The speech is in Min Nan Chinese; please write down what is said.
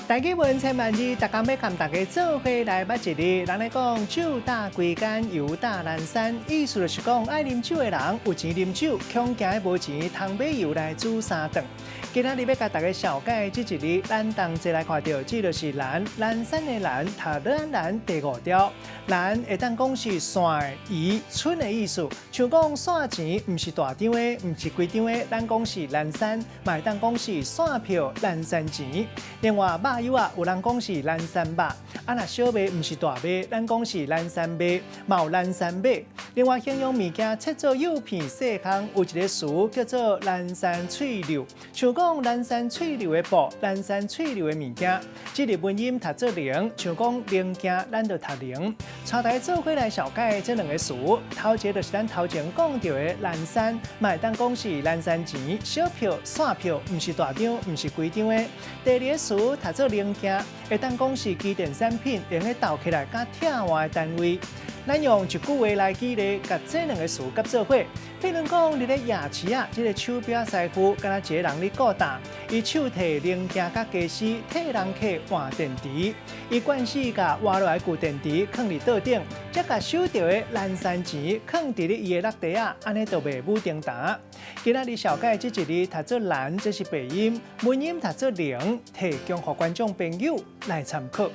台語文千萬字，逐工欲共大家做伙來捌一字。人咧講酒膽規間，油膽欄山，意思就是講愛啉酒的人有錢啉酒，恐驚無錢通買油來煮三頓。今仔日欲共大家紹介這一字，咱同齊來看著，這就是欄，欄山的欄，讀欄蘭第五調。欄會當講是線、移、村的意思，像講散錢毋是大張的，毋是規張的，咱講是欄山，嘛會當講是散票、欄山錢。另外，肉莜仔，有人講是欄山肉，啊若小賣毋是大賣，咱講是欄山賣，嘛有欄山馬。另外，形容物件切做幼片細糠，有一个詞叫做欄山翠柳，像講欄山翠柳的布，欄山翠柳的物件。這个文音讀做零，像講零件，咱就讀零。帶大家做伙來紹介這兩个詞，頭一个就是咱頭前講著的欄山，嘛會當講是欄山錢，小票、散票，毋是大張，毋是規張的。第二个詞讀做零件，會當講是機電產品，用咧鬥起來佮拆換的單位。咱用一句話來舉例，共這兩个詞結做伙。譬如講，佇咧夜市仔，這个手錶師傅敢若一个人咧顧擔，伊手提零件佮家私，替人客換電池。伊慣勢共換落來舊電池囥佇桌頂，才共收著的欄山錢囥佇咧伊的落袋仔，按呢就袂舞叮當。今仔日紹介這一字讀做蘭，這是白音；文音讀做零，提供予觀眾朋友來參考。